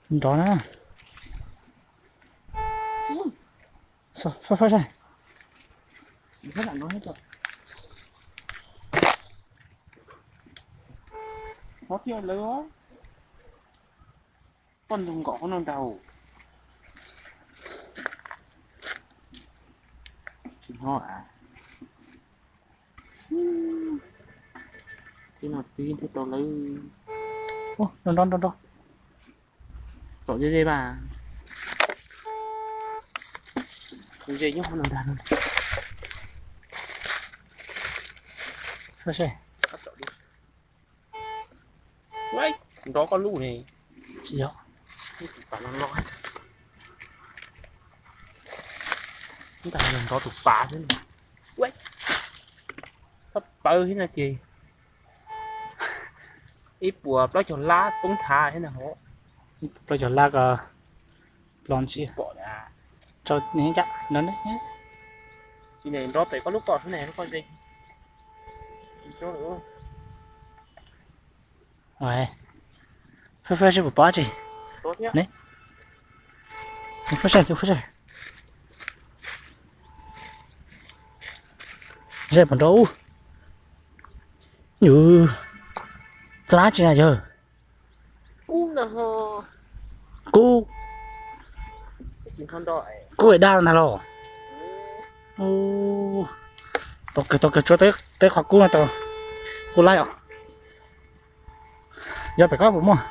Nrov na. Faj faj saib. Poj ntxoog nkaum hauv no ntag. Tsis hnov a. Tib no tib thiaj tau lawm. Nrov nrov nrov. Tsom ze ze mas. Ze nyob hauv no ntag no. Nrov koj lub ne. Tsis yog. Tus pas no loj. Ntag, nrov tus pas xwb. Txhob paub thiab no ces ib puas plaub caug lab poob thav thiab na hov. Plaub caug lab ko los ntsis pom. Tsis ne, nrov pem koj lub pom xwb ne, lub pom ze. Faj faj saib puas pom tsi ne. Faj saib, faj saib. Saib puas nrov ub. Yus, txog dab tsi na yawg? Kub. Kub daj ntag los. Tau kawg, tau kawg, tsuav tau ib qho kub no tau. Kub laib os. Yog pem koj puas muaj?